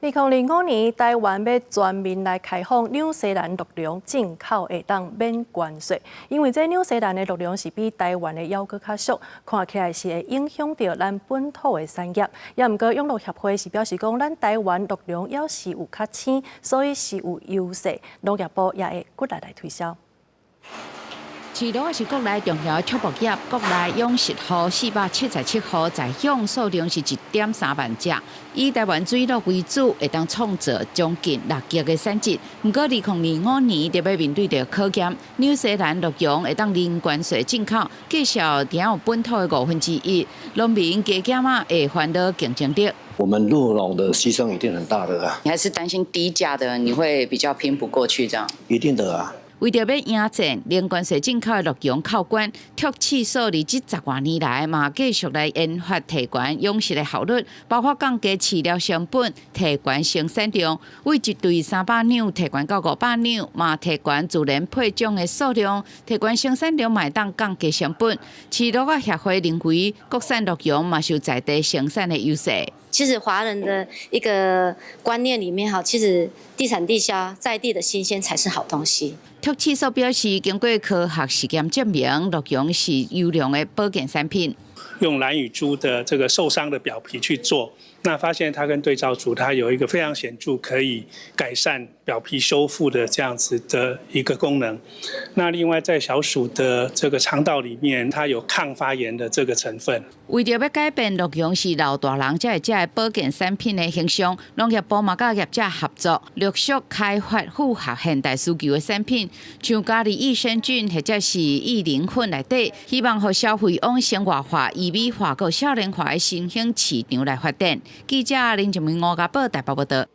2025年，台灣欲全面來開放紐西蘭鹿茸進口會當免關稅，因為這紐西蘭的鹿茸是比台灣的猶閣較俗，看起來是會影響著咱本土的產業。也毋過養鹿協會是表示講，咱台灣鹿茸猶是有較鮮，所以是有優勢。農業部也會骨力來推銷。飼鹿是國內重要的畜牧業，國內養殖戶477戶，在養數量是1.3萬隻，以台灣水鹿為主，會當創造將近6億的產值。毋過，2025年就欲面對著考驗，紐西蘭鹿茸會當零關稅進口，繼續定有本土的1/5，農民加減仔會煩惱競爭力。我們鹿農的犧牲一定很大的啊！你還是擔心低價的，你會比較拼不過去，這樣？一定的啊！為著欲迎戰零關稅進口的鹿茸扣關，畜試所佇這十外年來嘛繼續來研發提懸養殖的效率，包括降低飼料成本、提懸生產量，為一對300兩提懸到500兩，嘛提懸自然配種的數量，提懸生產量嘛會當降低成本。飼鹿仔協會認為，國產鹿茸嘛是有在地生產的優勢。其實華人的一個觀念裡面，哈，其實地產地銷，在地的新鮮才是好東西。畜試所表示，經過科學實驗證明，鹿茸是優良的保健產品。用蘭嶼豬的這個受傷的表皮去做，那發現它跟對照組，它有一個非常顯著可以改善表皮修復的這樣子的一個功能。那另外在小鼠的這個腸道裡面，它有抗發炎的這個成分。為著欲改變鹿茸是老大人才會食的保健產品的形象，農業部嘛佮業者合作，陸續開發符合現代需求的產品，像咖喱益生菌或者是益靈粉內底，希望予消費往生活化、醫美化、佮少年化的新興市場來發展。記者林靜文、吳家寶台北報道。